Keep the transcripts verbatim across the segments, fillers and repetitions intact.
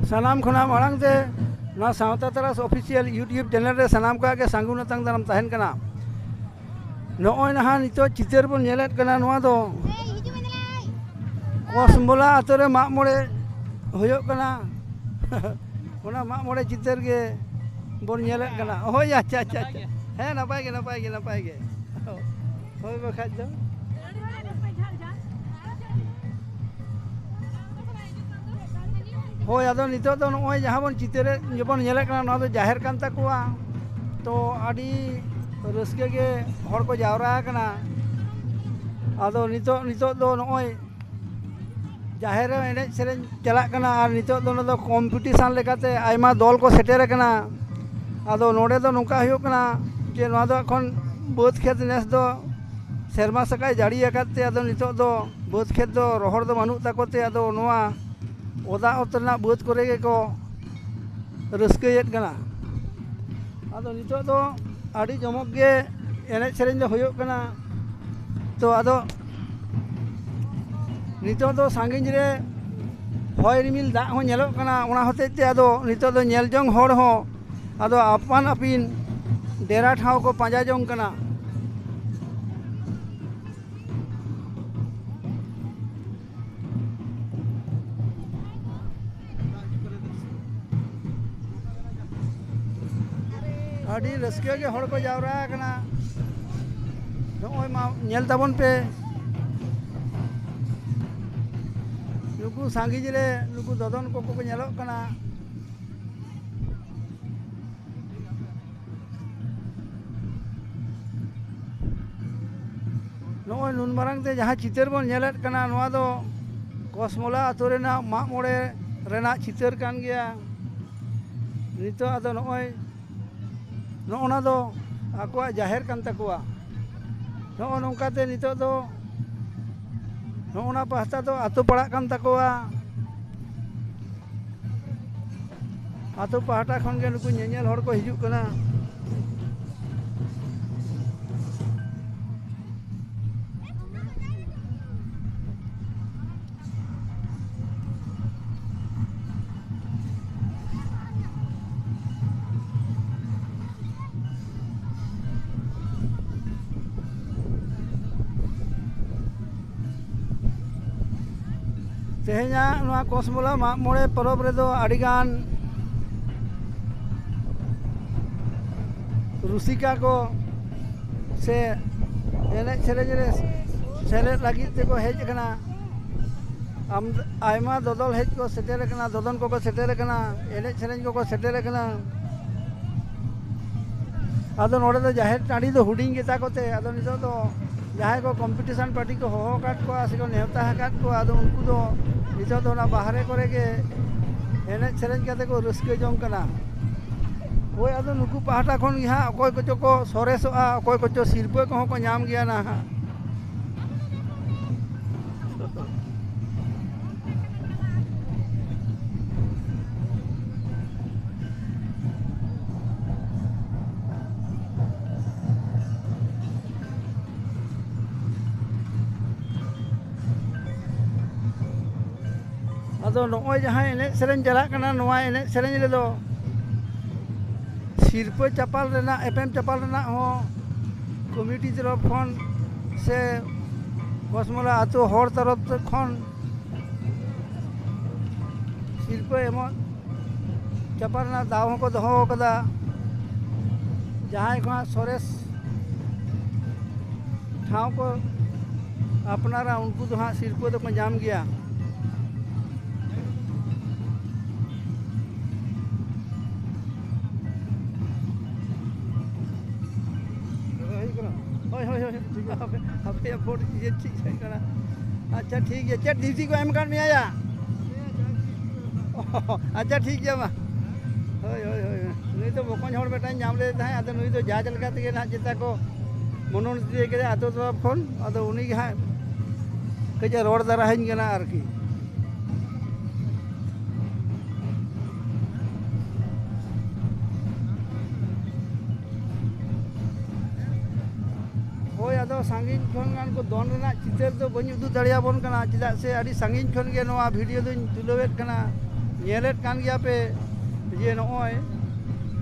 ᱥᱟᱱᱟᱢ ᱠᱷᱚᱱᱟᱜ ᱢᱟᱲᱟᱝ ᱛᱮ ᱱᱚᱣᱟ ᱥᱟᱶᱛᱟ ᱛᱟᱨᱟᱥ ᱚᱯᱷᱤᱥᱤᱭᱟᱞ YouTube ᱪᱮᱱᱮᱞ ᱨᱮ ᱥᱟᱱᱟᱢ ᱠᱚᱣᱟᱜ ᱜᱮ ᱥᱟᱹᱜᱩᱱ ᱟᱛᱟᱝ ᱫᱟᱨᱟᱢ ᱛᱟᱦᱮᱱ ᱠᱟᱱᱟ᱾ ᱱᱚᱜᱼᱚᱭ ᱱᱟᱦᱟᱜ ᱱᱤᱛᱚᱜ ᱪᱤᱛᱟᱹᱨ ᱵᱚᱱ ᱧᱮᱞᱮᱫ ᱠᱟᱱᱟ, ᱱᱚᱣᱟ ᱫᱚ ᱠᱚᱥᱢᱚᱞᱟ ᱟᱛᱳ ᱨᱮ ᱢᱟᱜ ᱢᱚᱬᱮ ᱦᱩᱭᱩᱜ ᱠᱟᱱᱟ᱾ ᱚᱱᱟ ᱢᱟᱜ ᱢᱚᱬᱮ ᱪᱤᱛᱟᱹᱨ ᱜᱮ ᱵᱚᱱ ᱧᱮᱞᱮᱫ ᱠᱟᱱᱟ᱾ ᱦᱳᱭ, ᱟᱪᱪᱷᱟ, ᱟᱪᱪᱷᱟ, ᱟᱪᱪᱷᱟ᱾ ᱦᱮᱸ, ᱱᱟᱯᱟᱭ ᱜᱮ, ᱱᱟᱯᱟᱭ ᱜᱮ, ᱱᱟᱯᱟᱭ ᱜᱮ᱾ ᱦᱳᱭ, ᱵᱟᱠᱷᱟᱡ ᱫᱚ᱾ ᱦᱳᱭ, ᱟᱫᱚ ᱱᱤᱛᱚᱜ ᱫᱚ ᱱᱚᱜᱼᱚᱭ ᱡᱟᱦᱟᱸ ᱵᱚᱱ ᱪᱤᱛᱟᱹᱨᱮᱫ, ᱵᱚᱱ ᱧᱮᱞᱮᱫ ᱠᱟᱱᱟ, ᱱᱚᱣᱟ ᱫᱚ ᱡᱟᱦᱮᱨ ᱠᱟᱱ ᱛᱟᱠᱚᱣᱟ᱾ ᱛᱚ, ᱟᱹᱰᱤ ᱨᱟᱹᱥᱠᱟᱹ ᱜᱮ ᱦᱚᱲ ᱠᱚ ᱡᱟᱣᱨᱟ ᱟᱠᱟᱱᱟ᱾ ᱟᱫᱚ ᱱᱤᱛᱚᱜ, ᱱᱤᱛᱚᱜ ᱫᱚ ᱱᱚᱜᱼᱚᱭ ᱡᱟᱦᱮᱨ ᱨᱮ ᱮᱱᱮᱡ ᱥᱮᱨᱮᱧ ᱪᱟᱞᱟᱜ ᱠᱟᱱᱟ, ᱟᱨ ᱱᱤᱛᱚᱜ ᱫᱚ ᱱᱚᱰᱮ ᱫᱚ ᱠᱚᱢᱯᱤᱴᱤᱥᱟᱱ ᱞᱮᱠᱟᱛᱮ ᱟᱭᱢᱟ ᱫᱚᱞ ᱠᱚ ᱥᱮᱴᱮᱨ ᱟᱠᱟᱱᱟ᱾ ᱟᱫᱚ ᱱᱚᱰᱮ ᱫᱚ ᱱᱚᱝᱠᱟ ᱦᱩᱭᱩᱜ ᱠᱟᱱᱟ ᱡᱮ, ᱱᱚᱣᱟ ᱫᱚ ᱮᱠᱷᱚᱱ ᱵᱟᱹᱫᱽ ᱠᱷᱮᱛ ᱱᱮᱥ ᱫᱚ ᱥᱮᱨᱢᱟ ᱥᱟᱠᱟᱭ ᱡᱟᱹᱲᱤ ᱟᱠᱟᱫ ᱛᱮ, ᱟᱫᱚ ᱱᱤᱛᱚᱜ ᱫᱚ ᱵᱟᱹᱫᱽ ᱠᱷᱮᱛ ᱫᱚ ᱨᱚᱦᱚᱲ ᱫᱚ ᱵᱟᱹᱱᱩᱜ ᱛᱟᱠᱚ ᱛᱮ, ᱟᱫᱚ ᱱᱚᱣᱟ ᱚᱫᱟ ᱚᱛ ᱨᱮᱱᱟᱜ ᱵᱟᱹᱫᱽ ᱠᱚᱨᱮ ᱜᱮᱠᱚ ᱨᱟᱹᱥᱠᱟᱹᱭᱮᱫ ᱠᱟᱱᱟ᱾ ᱟᱫᱚ ᱱᱤᱛᱚᱜ ᱫᱚ ᱟᱹᱰᱤ ᱡᱚᱢᱚᱠ ᱜᱮ ᱮᱱᱮᱡ ᱥᱮᱨᱮᱧ ᱫᱚ ᱦᱩᱭᱩᱜ ᱠᱟᱱᱟ᱾ ᱛᱚ, ᱟᱫᱚ ᱱᱤᱛᱚᱜ ᱫᱚ ᱥᱟᱺᱜᱤᱧ ᱨᱮ ᱦᱚᱭ ᱨᱤᱢᱤᱞ ᱫᱟᱜ ᱦᱚᱸ ᱧᱮᱞᱚᱜ ᱠᱟᱱᱟ᱾ ᱚᱱᱟ ᱦᱚᱛᱮᱡ ᱛᱮ ᱟᱫᱚ ᱱᱤᱛᱚᱜ ᱫᱚ ᱧᱮᱞ ᱡᱚᱝ ᱦᱚᱲ ᱦᱚᱸ ᱟᱫᱚ ᱟᱯᱟᱱ ᱟᱹᱯᱤᱱ ᱰᱮᱨᱟ ᱴᱷᱟᱶ ᱠᱚ ᱯᱟᱸᱡᱟ ᱡᱚᱝ ᱠᱟᱱᱟ᱾ ᱟᱹᱰᱤ ᱨᱟᱹᱥᱠᱟᱹ ᱜᱮ ᱦᱚᱲ ᱠᱚ ᱡᱟᱣᱨᱟ ᱟᱠᱟᱱᱟ᱾ ᱱᱚᱜᱼᱚᱭ ᱢᱟ ᱧᱮᱞ ᱛᱟᱵᱚᱱ ᱯᱮ, ᱱᱩᱠᱩ ᱥᱟᱺᱜᱤᱧ ᱨᱮ ᱱᱩᱠᱩ ᱫᱚᱫᱚᱱ ᱠᱚᱠᱚ ᱠᱚ ᱧᱮᱞᱚᱜ ᱠᱟᱱᱟ᱾ ᱱᱚᱜᱼᱚᱭ ᱱᱩᱱ ᱢᱟᱨᱟᱝ ᱛᱮ ᱡᱟᱦᱟᱸ ᱪᱤᱛᱟᱹᱨ ᱵᱚᱱ ᱧᱮᱞᱮᱫ ᱠᱟᱱᱟ, ᱱᱚᱣᱟ ᱫᱚ ᱠᱚᱥᱢᱚᱞᱟ ᱟᱛᱳ ᱨᱮᱱᱟᱜ ᱢᱟᱜ ᱢᱚᱬᱮ ᱨᱮᱱᱟᱜ ᱪᱤᱛᱟᱹᱨ ᱠᱟᱱ ᱜᱮᱭᱟ᱾ ᱱᱤᱛᱚᱜ ᱟᱫᱚ ᱱᱚᱜᱼᱚᱭ ᱱᱚᱜᱼᱚ ᱱᱟ ᱫᱚ ᱟᱠᱚᱣᱟᱜ ᱡᱟᱦᱮᱨ ᱠᱟᱱ ᱛᱟᱠᱚᱣᱟ᱾ ᱱᱚᱜᱼᱚ ᱱᱚᱝᱠᱟᱛᱮ ᱱᱤᱛᱚᱜ ᱫᱚ ᱱᱚᱜᱼᱚ ᱱᱟ ᱯᱟᱦᱴᱟ ᱫᱚ ᱟᱛᱳ ᱯᱟᱲᱟᱜ ᱠᱟᱱ ᱛᱟᱠᱚᱣᱟ᱾ ᱟᱛᱳ ᱯᱟᱦᱴᱟ ᱠᱷᱚᱱ ᱜᱮ ᱱᱩᱠᱩ ᱧᱮᱧᱮᱞ ᱦᱚᱲ ᱠᱚ ᱦᱤᱡᱩᱜ ᱠᱟᱱᱟ᱾ ᱛᱮᱦᱮᱧᱟᱜ ᱱᱚᱣᱟ ᱠᱚᱥᱢᱚᱞᱟ ᱢᱟᱜ ᱢᱚᱬᱮ ᱯᱚᱨᱚᱵᱽ ᱨᱮᱫᱚ ᱟᱹᱰᱤᱜᱟᱱ ᱨᱩᱥᱤᱠᱟ ᱠᱚ ᱥᱮ ᱮᱱᱮᱡ ᱥᱮᱨᱮᱧ ᱨᱮ ᱥᱮᱞᱮᱫ ᱞᱟᱹᱜᱤᱫ ᱛᱮᱠᱚ ᱦᱮᱡ ᱟᱠᱟᱱᱟ᱾ ᱟᱢ-, ᱟᱭᱢᱟ ᱫᱚᱫᱚᱞ ᱦᱮᱡ ᱠᱚ ᱥᱮᱴᱮᱨ ᱟᱠᱟᱱᱟ, ᱫᱚᱫᱚᱱ ᱠᱚᱠᱚ ᱥᱮᱴᱮᱨ ᱟᱠᱟᱱᱟ, ᱮᱱᱮᱡ ᱥᱮᱨᱮᱧ ᱠᱚᱠᱚ ᱥᱮᱴᱮᱨ ᱟᱠᱟᱱᱟ᱾ ᱟᱫᱚ ᱱᱚᱰᱮ ᱫᱚ ᱡᱟᱦᱮᱨ ᱴᱟᱺᱰᱤ ᱫᱚ ᱦᱩᱰᱤᱧ ᱜᱮᱛᱟ ᱠᱚᱛᱮ, ᱟᱫᱚ ᱱᱤᱛᱚᱜ ᱫᱚ ᱡᱟᱦᱟᱸᱭ ᱠᱚ ᱠᱚᱢᱯᱤᱴᱤᱥᱚᱱ ᱯᱟᱨᱴᱤ ᱠᱚ ᱦᱚᱦᱚ ᱟᱠᱟᱫ ᱠᱚᱣᱟ ᱥᱮᱠᱚ ᱱᱮᱣᱛᱟ ᱟᱠᱟᱫ ᱠᱚᱣᱟ, ᱟᱫᱚ ᱩᱱᱠᱩ ᱫᱚ ᱱᱤᱛᱚᱜ ᱫᱚ ᱚᱱᱟ ᱵᱟᱦᱨᱮ ᱠᱚᱨᱮ ᱜᱮ ᱮᱱᱮᱡ ᱥᱮᱨᱮᱧ ᱠᱟᱛᱮ ᱠᱚ ᱨᱟᱹᱥᱠᱟᱹ ᱡᱚᱝ ᱠᱟᱱᱟ᱾ ᱦᱳᱭ, ᱟᱫᱚ ᱱᱩᱠᱩ ᱯᱟᱦᱴᱟ ᱠᱷᱚᱱ ᱜᱮ ᱦᱟᱸᱜ ᱚᱠᱚᱭ ᱠᱚᱪᱚ ᱠᱚ ᱥᱚᱨᱮᱥᱚᱜᱼᱟ, ᱚᱠᱚᱭ ᱠᱚᱪᱚ ᱥᱤᱨᱯᱟᱹ ᱠᱚᱦᱚᱸ ᱠᱚ ᱧᱟᱢ ᱜᱮᱭᱟ ᱱᱟᱦᱟᱜ᱾ ᱟᱫᱚ ᱱᱚᱜᱼᱚᱭ ᱡᱟᱦᱟᱸ ᱮᱱᱮᱡ ᱥᱮᱨᱮᱧ ᱪᱟᱞᱟᱜ ᱠᱟᱱᱟ, ᱱᱚᱣᱟ ᱮᱱᱮᱡ ᱥᱮᱨᱮᱧ ᱨᱮᱫᱚ ᱥᱤᱨᱯᱟᱹ ᱪᱟᱯᱟᱞ ᱨᱮᱱᱟᱜ, ᱮᱯᱮᱢ ᱪᱟᱯᱟᱞ ᱨᱮᱱᱟᱜ ᱦᱚᱸ ᱠᱚᱢᱤᱴᱤ ᱛᱚᱨᱚᱯ ᱠᱷᱚᱱ ᱥᱮ ᱠᱚᱥᱢᱚᱞᱟ ᱟᱹᱛᱩ ᱦᱚᱲ ᱛᱚᱨᱚᱯ ᱠᱷᱚᱱ ᱥᱤᱨᱯᱟᱹ ᱮᱢᱚᱜ ᱪᱟᱯᱟᱞ ᱨᱮᱱᱟᱜ ᱫᱟᱣ ᱦᱚᱸᱠᱚ ᱫᱚᱦᱚ ᱟᱠᱟᱫᱟ᱾ ᱡᱟᱦᱟᱸᱭ ᱠᱚ ᱦᱟᱸᱜ ᱥᱚᱨᱮᱥ ᱴᱷᱟᱶ ᱠᱚ ᱟᱯᱱᱟᱨᱟ, ᱩᱱᱠᱩ ᱫᱚ ᱦᱟᱸᱜ ᱥᱤᱨᱯᱟᱹ ᱫᱚᱠᱚ ᱧᱟᱢ ᱜᱮᱭᱟ᱾ ᱦᱳᱭ, ᱦᱳᱭ, ᱦᱳᱭ᱾ ᱟᱯᱮ, ᱟᱯᱮᱭᱟᱜ ᱵᱷᱳᱴ ᱤᱭᱟᱹ ᱪᱮᱫ ᱦᱩᱭᱩᱜ ᱠᱟᱱᱟ? ᱟᱪᱪᱷᱟ, ᱴᱷᱤᱠ ᱜᱮᱭᱟ᱾ ᱪᱮᱫ ᱰᱤᱭᱩᱴᱤ ᱠᱚ ᱮᱢ ᱟᱠᱟᱫ ᱢᱮᱭᱟ ᱭᱟ? ᱟᱪᱪᱷᱟ, ᱴᱷᱤᱠ ᱜᱮᱭᱟ ᱢᱟ᱾ ᱦᱳᱭ, ᱦᱳᱭ, ᱦᱳᱭ᱾ ᱱᱩᱭ ᱫᱚ ᱵᱚᱠᱚᱧ ᱦᱚᱲ ᱢᱤᱫᱴᱟᱝ ᱧᱟᱢ ᱞᱮᱫᱮ ᱛᱟᱦᱮᱸᱫ, ᱟᱫᱚ ᱱᱩᱭ ᱫᱚ ᱡᱟᱡᱽ ᱞᱮᱠᱟ ᱛᱮᱜᱮ ᱱᱟᱦᱟᱜ ᱪᱮᱛᱟ ᱠᱚ ᱢᱚᱱᱳᱱᱤᱛ ᱤᱫᱤ ᱠᱮᱫᱮᱭᱟ ᱟᱛᱳ ᱛᱚᱨᱚᱯ ᱠᱷᱚᱱ᱾ ᱟᱫᱚ ᱩᱱᱤ ᱜᱮ ᱦᱟᱸᱜ ᱠᱟᱹᱡ ᱮ ᱨᱚᱲ ᱫᱟᱨᱟᱦᱟᱹᱧ ᱠᱟᱱᱟ ᱟᱨᱠᱤ᱾ ᱦᱳᱭ, ᱟᱫᱚ ᱥᱟᱺᱜᱤᱧ ᱠᱷᱚᱱ ᱜᱟᱱ ᱠᱚ ᱫᱚᱱ ᱨᱮᱱᱟᱜ ᱪᱤᱛᱟᱹᱨ ᱫᱚ ᱵᱟᱹᱧ ᱩᱫᱩᱜ ᱫᱟᱲᱮᱭᱟᱵᱚᱱ ᱠᱟᱱᱟ, ᱪᱮᱫᱟᱜ ᱥᱮ ᱟᱹᱰᱤ ᱥᱟᱺᱜᱤᱧ ᱠᱷᱚᱱ ᱜᱮ ᱱᱚᱣᱟ ᱵᱷᱤᱰᱤᱭᱳ ᱫᱚᱧ ᱛᱩᱞᱟᱹᱣᱮᱫ ᱠᱟᱱᱟ᱾ ᱧᱮᱞᱮᱫ ᱠᱟᱱ ᱜᱮᱭᱟ ᱯᱮ ᱡᱮ ᱱᱚᱜᱼᱚᱭ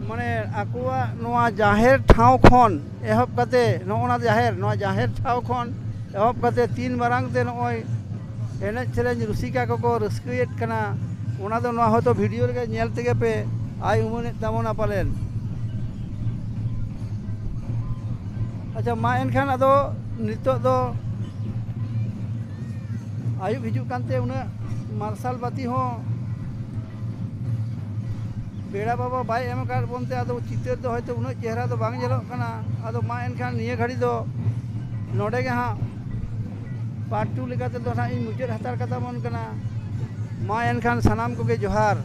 ᱢᱟᱱᱮ ᱟᱠᱚᱣᱟᱜ ᱱᱚᱣᱟ ᱡᱟᱦᱮᱨ ᱴᱷᱟᱶ ᱠᱷᱚᱱ ᱮᱦᱚᱵ ᱠᱟᱛᱮ, ᱱᱚᱜᱼᱚ ᱱᱟ ᱡᱟᱦᱮᱨ, ᱱᱚᱣᱟ ᱡᱟᱦᱮᱨ ᱴᱷᱟᱶ ᱠᱷᱚᱱ ᱮᱦᱚᱵ ᱠᱟᱛᱮ ᱛᱤᱱ ᱢᱟᱨᱟᱝ ᱛᱮ ᱱᱚᱜᱼᱚᱭ ᱮᱱᱮᱡ ᱥᱮᱨᱮᱧ ᱨᱩᱥᱤᱠᱟ ᱠᱚᱠᱚ ᱨᱟᱹᱥᱠᱟᱹᱭᱮᱫ ᱠᱟᱱᱟ, ᱚᱱᱟ ᱫᱚ ᱱᱚᱣᱟ ᱦᱚᱭᱛᱳ ᱵᱷᱤᱰᱤᱭᱳ ᱨᱮᱜᱮ ᱧᱮᱞ ᱛᱮᱜᱮ ᱯᱮ ᱟᱭ ᱩᱢᱟᱹᱱᱮᱫ ᱛᱟᱵᱚᱱᱟ ᱯᱟᱞᱮᱱ᱾ ᱟᱪᱪᱷᱟ, ᱢᱟ ᱮᱱᱠᱷᱟᱱ ᱟᱫᱚ ᱱᱤᱛᱚᱜ ᱫᱚ ᱟᱹᱭᱩᱵ ᱦᱤᱡᱩᱜ ᱠᱟᱱᱛᱮ ᱩᱱᱟᱹᱜ ᱢᱟᱨᱥᱟᱞ ᱵᱟᱹᱛᱤ ᱦᱚᱸ ᱵᱮᱲᱟ ᱵᱟᱵᱟ ᱵᱟᱭ ᱮᱢ ᱟᱠᱟᱫ ᱵᱚᱱᱛᱮ ᱟᱫᱚ ᱪᱤᱛᱟᱹᱨ ᱫᱚ ᱦᱚᱭᱛᱳ ᱩᱱᱟᱹᱜ ᱪᱮᱦᱨᱟ ᱫᱚ ᱵᱟᱝ ᱧᱮᱞᱚᱜ ᱠᱟᱱᱟ᱾ ᱟᱫᱚ ᱢᱟ ᱮᱱᱠᱷᱟᱱ ᱱᱤᱭᱟᱹ ᱜᱷᱟᱹᱲᱤ ᱫᱚ ᱱᱚᱰᱮ ᱜᱮ ᱦᱟᱸᱜ ᱯᱟᱨᱴ ᱴᱩ ᱞᱮᱠᱟ ᱛᱮᱫᱚ ᱦᱟᱸᱜ ᱤᱧ ᱢᱩᱪᱟᱹᱫ ᱦᱟᱛᱟᱲ ᱠᱟᱛᱟ ᱵᱚᱱ ᱠᱟᱱᱟ᱾ ᱢᱟ ᱮᱱᱠᱷᱟᱱ ᱥᱟᱱᱟᱢ ᱠᱚᱜᱮ ᱡᱚᱦᱟᱨ᱾